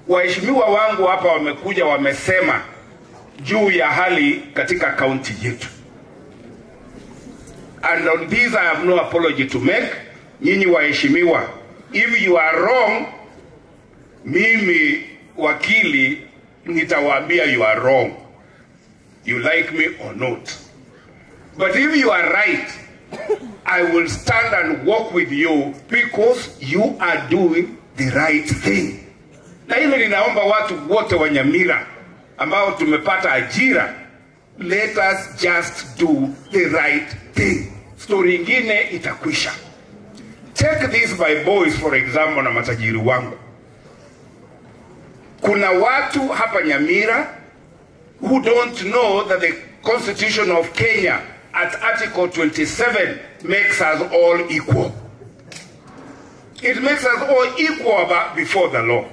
Waheshimiwa wangu hapa wamekuja wamesema juu ya hali katika kaunti yetu. And on this I have no apology to make. Nyinyi waheshimiwa, if you are wrong, mimi wakili nitawaambia you are wrong. You like me or not. But if you are right, I will stand and walk with you because you are doing the right thing. Na hili ninaomba watu wote wa Nyamira ambao tumepata ajira, let us just do the right thing. Story ingine itakwisha. Take this my boys for example na matajiri wangu. Kuna watu hapa Nyamira who don't know that the Constitution of Kenya at Article 27 makes us all equal. It makes us all equal before the law.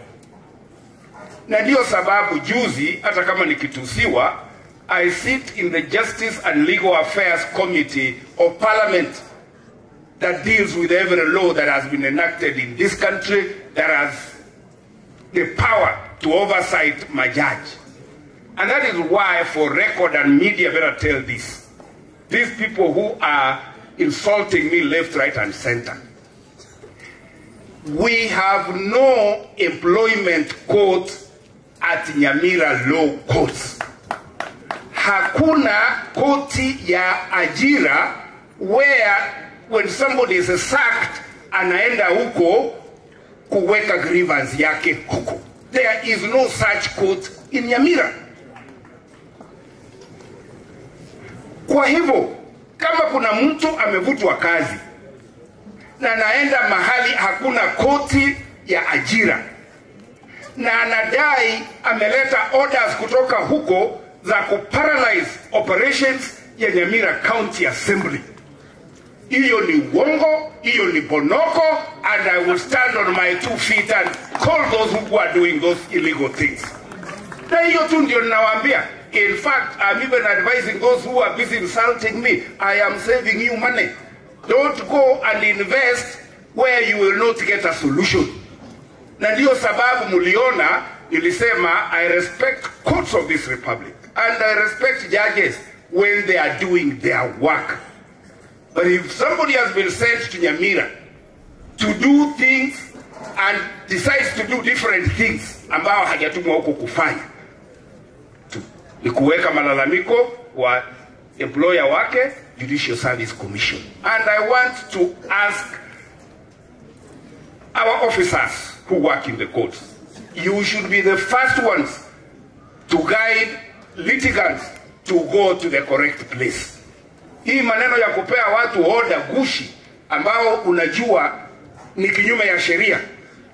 Na ndio sababu juzi, hata kama nikitusiwa, I sit in the Justice and Legal Affairs Committee of Parliament that deals with every law that has been enacted in this country that has the power to oversight my judge. And that is why, for record and media, better tell this. These people who are insulting me left, right, and center. We have no employment court at Nyamira Law Courts. Hakuna koti ya ajira where when somebody is sacked, anaenda huko kuweka grievance yake huko. There is no such court in Nyamira. Kwa hivyo, kama kuna mtu amevutwa kazi na anaenda mahali hakuna koti ya ajira na anadai ameleta orders kutoka huko za kuparalyze operations ya Nyamira County Assembly, hiyo ni uongo, hiyo ni bonoko, and I will stand on my 2 feet and call those who are doing those illegal things. Na hiyo tu ndio ninawaambia. In fact, I'm even advising those who are busy insulting me, I am saving you money. Don't go and invest where you will not get a solution. Na ndio sababu muliona nilisema I respect courts of this republic and I respect judges when they are doing their work. But if somebody has been sent to Nyamira to do things and decides to do different things ambao hajatumwa huko kufanya, ni kuweka malalamiko kwa employer wake, Judicial Service Commission. And I want to ask our officers who work in the courts, you should be the first ones to guide litigants to go to the correct place. Hii maneno ya kupea watu order gushi ambao unajua ni kinyume ya sheria,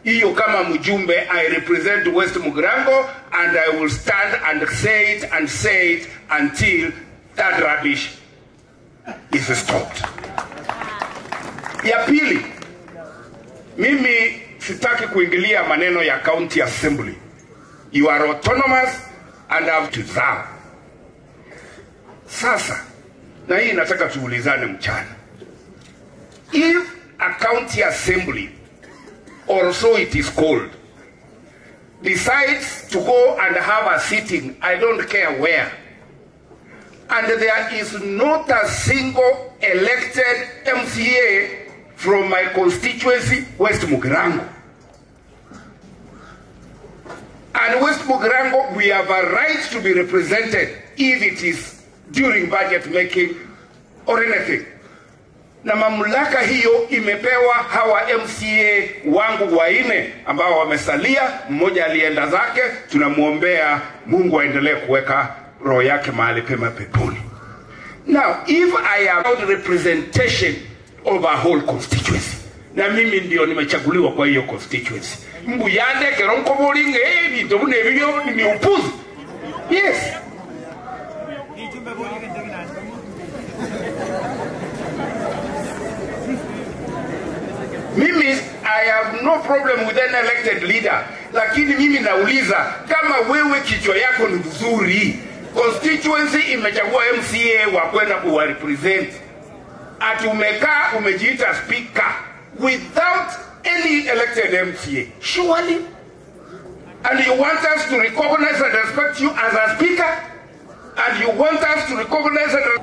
hiyo kama mjumbe, I represent West Mugirango and I will stand and say it and say it until that rubbish is stopped. Ya pili, mimi sitaki kuingilia maneno ya county assembly. You are autonomous and have to serve. Sasa, na hii nataka tuulizane mchana. If a county assembly, or so it is called, decides to go and have a sitting, I don't care where, and there is not a single elected MCA from my constituency, West Mugirango. And West Mugirango, we have a right to be represented if it is during budget making or anything. Na mamlaka hiyo imepewa hawa MCA wangu waine ambao wamesalia, mmoja alienda zake, tunamuombea Mungu aendelee kuweka roho yake mahali pema peponi. Now, if I am out representation of a whole constituency, na mimi ndio nimechaguliwa kwa hiyo constituency, mbuyande keronko bolinge bintu bune bilio ni upuzi. Yes. Mimi, I have no problem with an elected leader. Lakini mimi nauliza, kama wewe kichwa yako ni mzuri, constituency imechagua MCA wa kwenda kuwa represent, ati umekaa umejiita speaker without any elected MCA, surely And you want us to recognize and respect you as a speaker? And you want us to recognize and...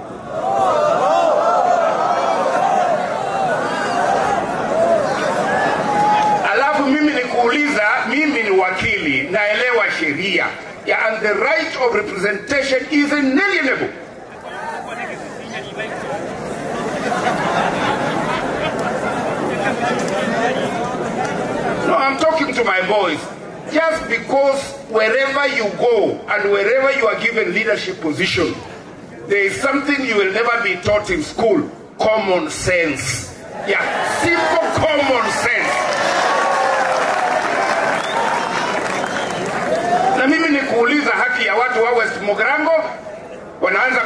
Alafu mimi nikuuliza, mimi ni wakili, naelewa sheria. Yeah, and the right of representation is inalienable. No, I'm talking to my boys. Just because wherever you go and wherever you are given leadership position, there is something you will never be taught in school: common sense. Yeah, simple common sense. Na mimi nikuuliza haki ya watu wa West Mugirango, wanaanza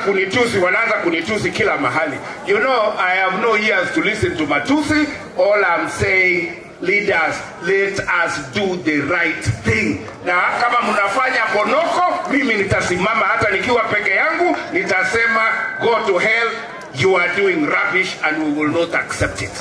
kunitusi kila mahali. You know, I have no ears to listen to matusi. All I'm saying, leaders, let us do the right thing. Na kama mnafanya konoko, mimi nitasimama hata nikiwa peke yangu, nitasema go to hell, you are doing rubbish and we will not accept it.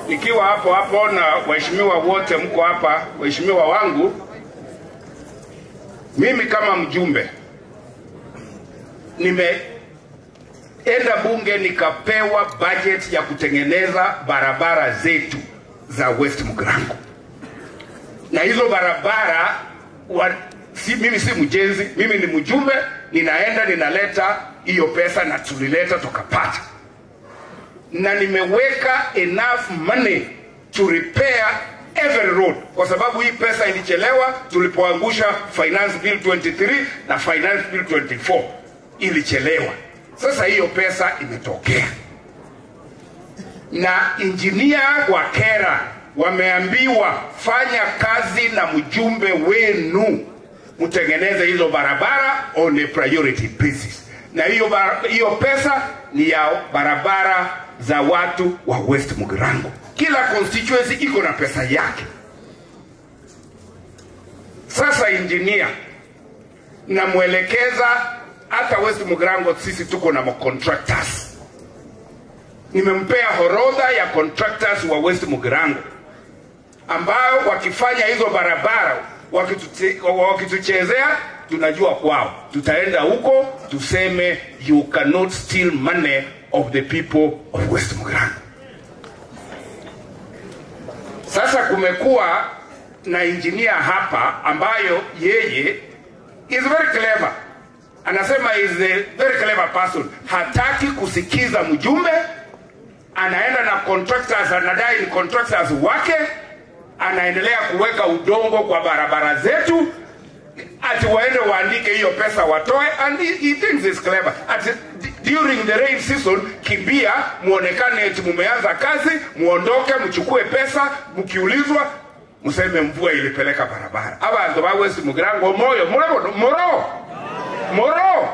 Nikiwa hapo na waheshimiwa wote mko hapa, waheshimiwa wangu, mimi kama mjumbe nimeenda bunge nikapewa budget ya kutengeneza barabara zetu za West Mugirango. Na hizo barabara mimi si mjenzi, mimi ni mjumbe, ninaenda ninaleta hiyo pesa na tulileta tukapata. Na nimeweka enough money to repair every road. Kwa sababu hii pesa ilichelewa tulipoangusha Finance Bill 23 na Finance Bill 24. Ilichelewa. Sasa hiyo pesa imetokea. Na engineer wa KERA wameambiwa fanya kazi na mjumbe wenu, mtengeneze hizo barabara on a priority basis. Na hiyo pesa ni ya barabara za watu wa West Mugirango. Kila constituency iko na pesa yake. Sasa engineer namuelekeza, hata West Mugirango sisi tuko na contractors. Nimempea horodha ya contractors wa West Mugirango ambao wakifanya hizo barabara wakituchezea tunajua kwao. Tutaenda huko tuseme you cannot steal money of the people of West Mugirango. Sasa kumekuwa na engineer hapa ambayo yeye is very clever. Anasema is a very clever person. Hataki kusikiza mjumbe, anaenda na contractors, anadai ni contractors wake, anaendelea kuweka udongo kwa barabara zetu, ati waende waandike hiyo pesa watoe, and he thinks it's clever. Ati during the rain season, kimbia, muonekane eti mumeanza kazi, muondoke, mchukue pesa, mkiulizwa, mseme mvua ilipeleka barabara. Abantu ba West Mugirango moyo, moro, moro,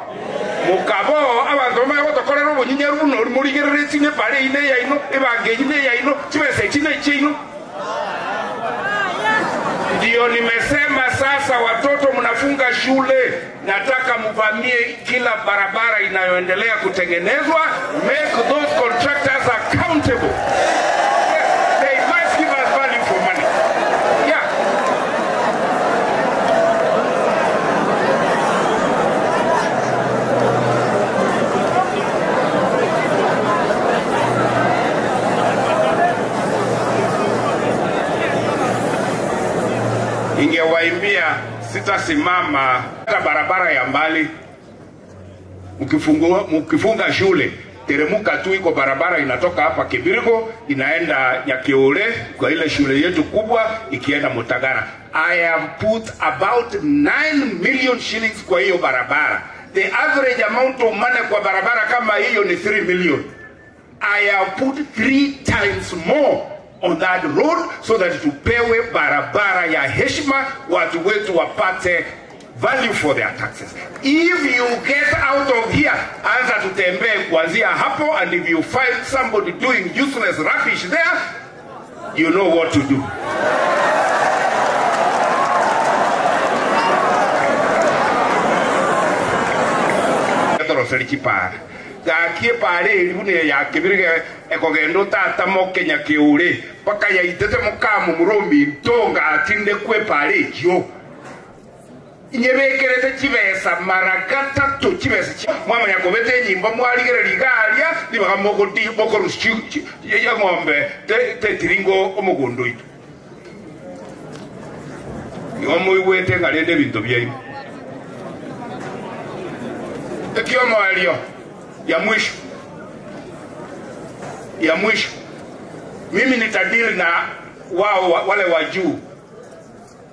mukabo, abantu bagotokorera obonyinya runo, murigerere chine pare ine ya ino, ebange ine ya ino, chibese chine chino. Ndio nimesema sasa watoto mnafunga shule, nataka mvamie kila barabara inayoendelea kutengenezwa. Make those contractors accountable. They must give us value for money. Yeah. Ingewaimbia sitasimama hata barabara ya mbali. Mkifunga shule, teremuka tu, iko barabara inatoka hapa Kibirigo inaenda Nyakiole kwa ile shule yetu kubwa ikienda Mutagara. I have put about 9 million shillings kwa hiyo barabara. The average amount of money kwa barabara kama hiyo ni 3 million. I have put 3 times more on that road so that tupewe barabara ya heshima, watu wetu wapate value for their taxes. If you get out of here, anza tutembee kuanzia hapo, and if you find somebody doing useless rubbish there, you know what to do. Ndoroseri chipara gakie pare ribune ya kibirige ekogendo tata mokenya kiure paka yaitete mukamu muromi ntonga atinde kwe pare jo inyebekerete chibesa mara gatatu chibesa mwamanya kobete nyimbo mwaligere ligalia libaga mogodi mokorusi ya ng'ombe te tiringo omugondo itu yomuiwete ngalende bintu byaino ekiomo alio ya mwisho mimi nitadili na wao wale wa juu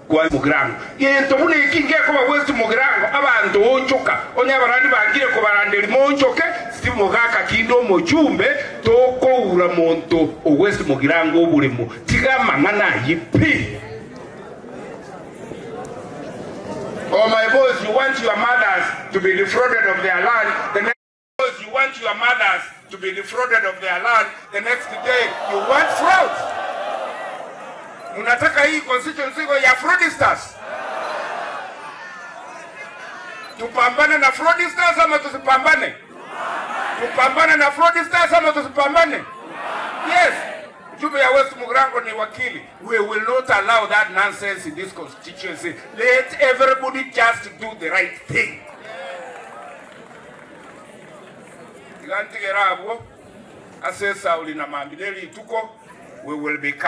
kwa Mugirango yento bune ikinge kwa West Mugirango abantu onchoka onya barandi bangire ko barandeli monchoke si mugaka kindo mochumbe tokoura monto o West Mugirango bulimo tiga mangana yipi. Oh my boys, you want your mothers to be defrauded of their land. The next boys, you want your mothers to be defrauded of their land. The next day you want fraud. Unataka hii constituency ya fraudsters. Tupambane na fraudsters ama tusipambane? Tupambane na fraudsters ama tusipambane? Yes. Jumbe ya West Mugirango ni wakili. We will not allow that nonsense in this constituency. Let everybody just do the right thing. Igantigera abo asesa ulina mambineli tuko we will be